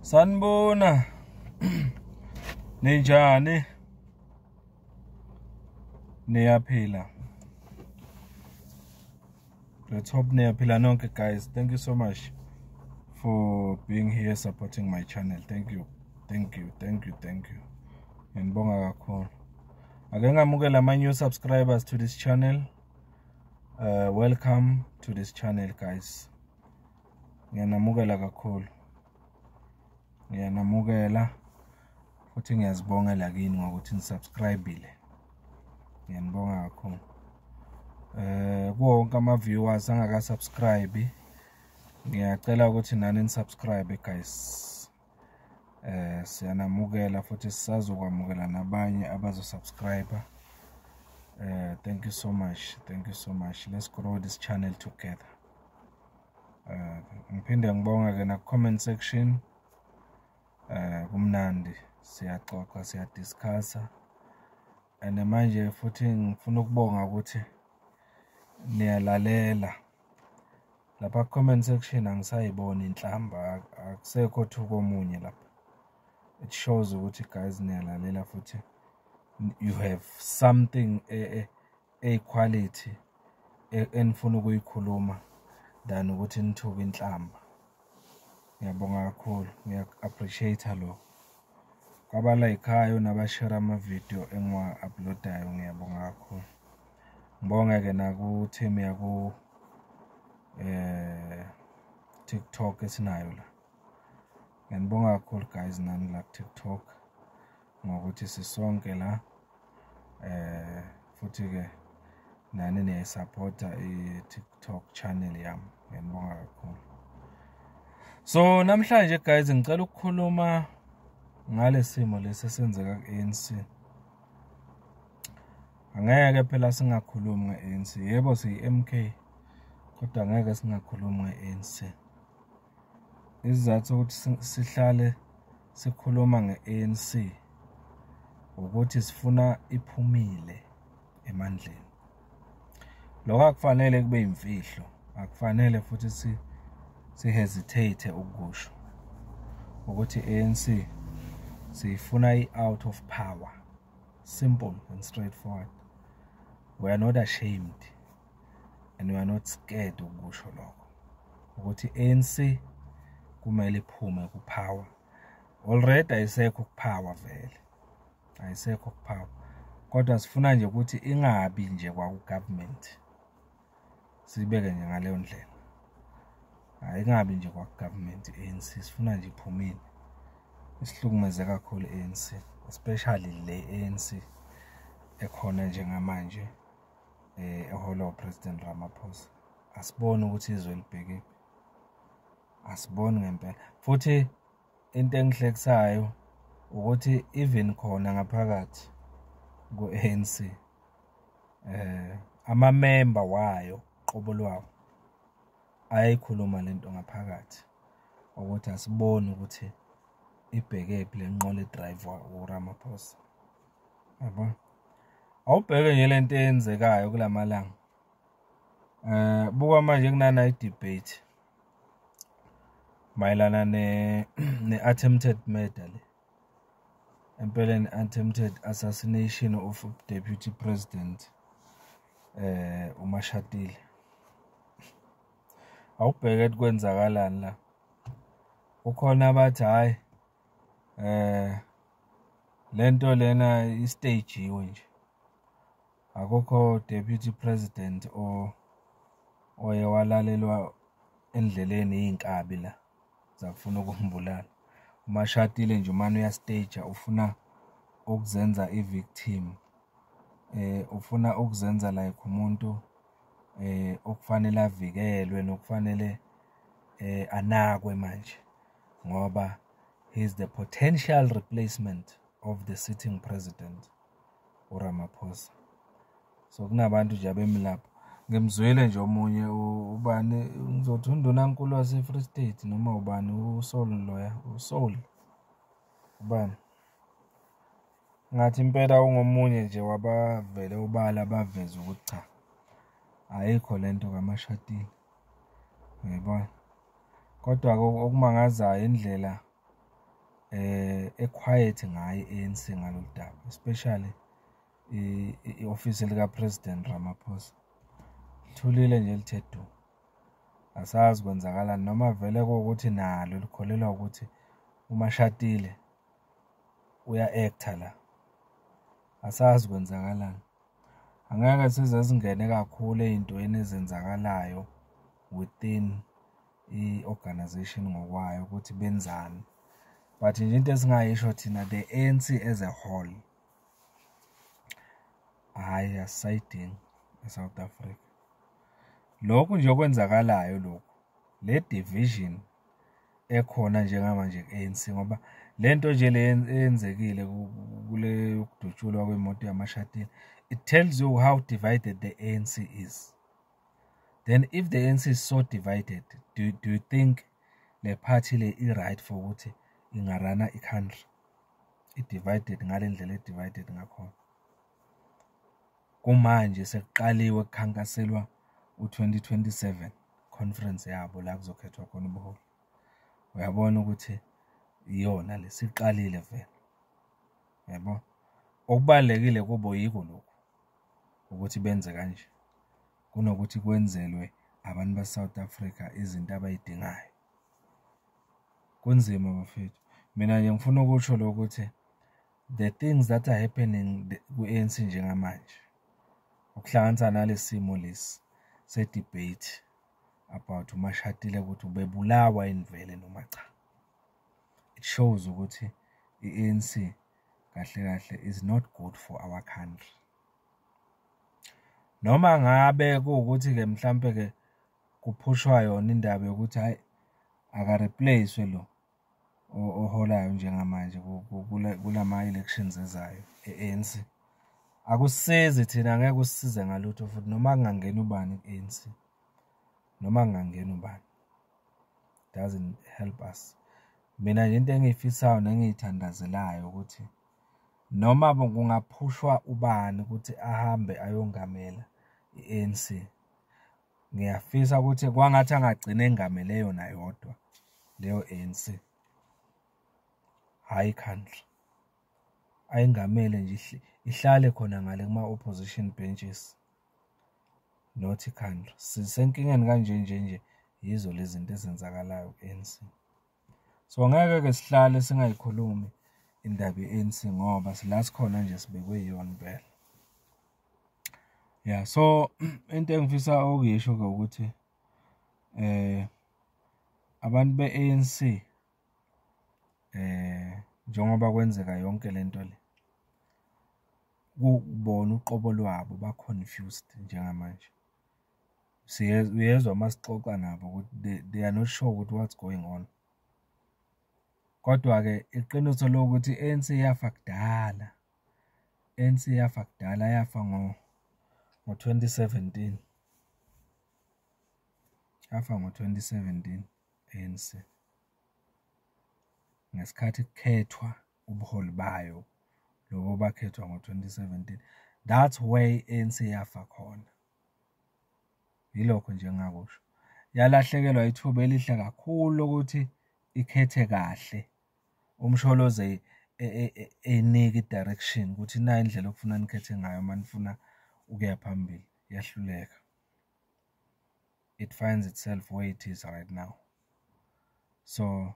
Sanibona. Ninjani? Niyaphila. Let's hope niyaphila nonke, guys. Thank you so much for being here, supporting my channel. Thank you. Thank you. Thank you. Thank you. Ngibonga kakhulu. Ake ngamukela ama new subscribers to this channel. Welcome to this channel, guys. Ngiyanamukela kakhulu. Ngiyanamukela futhi ngiyazibongela kini ngokuthi nisubscribe-ile. Ngiyanibonga kakhulu. Kuwo wonke ama viewers angaka subscribe, ngiyacela ukuthi nani nisubscribe, guys. Siyanamukela futhi sisazokwamukela nabanye abazo subscribe. Thank you so much. Thank you so much. Let's grow this channel together. Ngiphinde ngibonga ke na comment section. Kumnandi, siyaxoxa, siyadiscussa. And manje futhi ngifuna ukubonga ukuthi niyalalela. Lapha comment section angisayiboni inhlamba, akusekho thuko omunye lapha. It shows ukuthi, guys, niyalalela futhi you have something a quality enifuna ukuyikhuluma than ukuthi nithuke inhlamba. Ngiyabonga kakhulu, ngiya-appreciate lokho. Kwabalayikhayo nabashare ama-video engiwa-uploadayo, ngiyabonga kakhulu. Ngibonge-ke naku-team yaku TikTok esinayo la. Ngiyanibonga kakhulu, guys, nani la ku-TikTok ngokuthi sisonke la, futhi-ke nani niyayisupporta i-TikTok channel yami. Ngiyanibonga kakhulu. So namhlanje, guys, ngicela ukukhuluma ngale simo lesi esenzeka ku-ANC. Angeke phela singakhulumi nge-ANC. Yebo, siyi-MK, kodwa angeke singakhulumi nge-ANC. Isizathu sokuthi sihlale sikhuluma nge-ANC ukuthi sifuna iphumile emandleni. Lokho akufanele kube imfihlo, akufanele futhi si hesitate ukusho ukuthi ANC siyifuna i-out of power. Simple and straightforward. We are not ashamed and we are not scared ukusho lokho ukuthi ANC kumele iphume ku-power. Already ayisekho ku-power vele, ayisekho ku-power, kodwa sifuna nje ukuthi ingabi nje kwaku-government, sibeke nje ngaleyo ndlela. Ayingabi nje kwaku-government i-ANC, sifuna nje iphumile. Isihlukumeze kakhulu i-ANC, especially le ANC ekhona njengamanje eholwa uPresident Ramaphosa. Asiboni ukuthi izwe libhekephi, asiboni ngempela. Futhi into engihlekisayo ukuthi even khona ngaphakathi ku-ANC, amamemba wayo qobo lwawo ayayikhuluma lento ngaphakathi ukuthi asiboni ukuthi ibhekephi le nqola edrive uRamaphosa, yabo. Awubheke nje lento eyenzekayo kulamalanga. Buka manje kunana i-debate mayelana ne attempted murder le, empeleni attempted assassination of deputy president uMashatile. Awubheke kwenzakalani la. Kukhona abathi hayi, lento lena istagiwe nje, akukho deputy president o oye walalelwa endleleni iy'nkabi la zakufuna ukumbulala. UMashatile nje umane uyastage, ufuna ukuzenza i-victim, ufuna ukuzenza like umuntu okufanele avikelwe nokufanele anakwe manje ngoba he's the potential replacement of the sitting president uRamaphosa. So kunabantu nje abemi lapho. Ngimzwile nje omunye, ubani, ngizothi undunankulu wase-Free State noma ubani, uSaul loya, uSaul ubani, ngathi impela ungomunye nje wabavele ubala baveza ukuthi cha, ayikho lento kaMashatile, uyayibona. Kodwa-ke okumangazayo indlela E-quiet ngayo i-ANC ngalolu daba, especially i-ofisi lika-President Ramaphosa. Lithulile nje, lithe du. Asazi kwenzakalani, noma vele kuwukuthi nalo likholelwa ukuthi uMashatile uya-act-a la. Asazi kwenzakalani. Angeke size singene kakhulu ey'ntweni ezenzakalayo within i-organisation ngokwayo ukuthi benzani. But nje into esingayisho thina, the ANC as a whole, hhayi, asisayidingi e-South Africa. Lokhu nje okwenzakalayo lokhu, le division ekhona njengamanje ku-ANC, ngoba le nto nje le eyenzekile kule yokudutshulwa kwemoto yaMashatile, it tells you how divided the ANC is. Then if the ANC is so divided, do you think le party le i-right for ukuthi inga-run-a i-country? I-divided ngale ndlela e-divided ngakhona. Kumanje sekuqaliwe kukhankaselwa u-2027 conference yabo la kuzokhethwa khona ubuholi. Uyabona ukuthi iyona le siqalile vele, yabo. Okubalulekile kubo yiko lokhu ukuthi benze kanje kunokuthi kwenzelwe abantu base-South Africa izinto abay'dingayo. Kunzima, bafethu. Mina nje ngifuna ukusho lokhu ukuthi the things that are happening ku-ANC njengamanje, ukuhlanganisa nale simo lesi se-debate about uMashatile ukuthi ubebulawa yini vele noma cha, it shows ukuthi i-ANC kahle kahle is not good for our country. Noma ngabe kuwukuthi-ke mhlampe-ke kuphushwa yona indaba yokuthi hhayi, aka-replace-we lo oholayo njengamanje kulama-elections ezayo e-ANC. Akusisizi thina, angeke kusisize ngalutho futhi noma kungangena ubani ku-ANC, noma kungangena ubani. Doesn't help us. Mina nje into engiyifisayo nengiyithandazelayo ukuthi noma kungaphushwa ubani ukuthi ahambe ayongamela i-ANC, ngiyafisa ukuthi kwangathi angagcina engamele yona yodwa leyo ANC, hhayi i-country. Ayingamele nje, ihlale khona ngale kuma-opposition benches, not i-country. Sisenkingeni kanje nje nje yizo lezi zinto ezenzakalayo ku-ANC. So ngeke-ke sihlale singayikhulumi indaba ye-ANC ngoba la sikhona nje sibekwe yiyona impela. Ya, so into engifisa ukuyisho-ke ukuthi abantu be-ANC, njengoba kwenzeka yonke lento le, kubona uqobo lwabo ba-confused njengamanje. Uyezwa uma sixoxa nabo ukuthi they are not sure ukuthi what's going on. Kodwa-ke iqiniso lokuthi i-ANC yafa kudala. I-ANC yafa kudala, yafa ngo-2017. Yafa ngo-2017 ANC. Ngesikhathi kukhethwa ubuholi bayo, lobo bakhethwa ngo-2017. That's where i-ANC yafa khona. Yilokho nje engingakusho. Yalahlekelwa ithuba elihle kakhulu lokuthi ikhethe kahle uMsholozi, eyinika i-direction ukuthi nayi indlela okufuna nikhethe ngayo uma nifuna ukuya phambili. Yahluleka. It finds itself where it is right now. So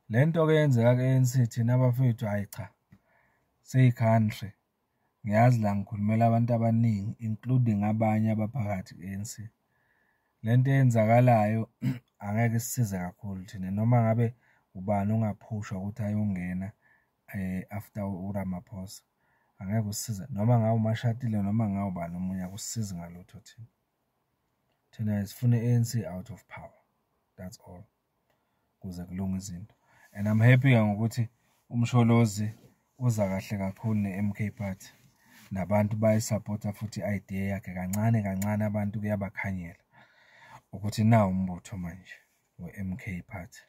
le nto-ke eyenzeka ku-ANC, thina bafethu, hhayi cha, siyi-country, ngiyazi la ngikhulumela abantu abaningi, including abanye abaphakathi ku-ANC. Le nto eyenzakalayo angeke isisize kakhulu thina, noma ngabe ubani ongaphushwa ukuthi ayongena after uRamaphosa, angeke kusisize. Noma ngabe uMashatile noma ngabe ubani omunye, akusisizi ngalutho thina. Thina sifuna i-ANC out of power, that's all, kuze kulunge izinto. And I'm happy-ke ngokuthi uMsholozi uza kahle kakhulu ne-MK Party, nabantu bayayi-support-a futhi i-idea yakhe. Kancane kancane abantu kuyabakhanyela ukuthi nawu umbutho manje we-MK Party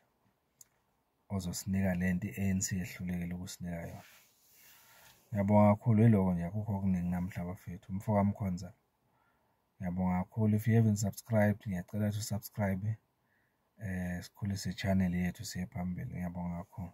ozosinika lento i-ANC ehlulekile ukusinika yona. Ngiyabonga kakhulu, yiloko nje, akukho okuningi namhla, bafethu. Umfo kaMkhonza. Ngiyabonga kakhulu. If you haven't subscribed, ngiyacela ukuthi u-subscribe, sikhulise i-channel yethu siye phambili. Ngiyabonga kakhulu.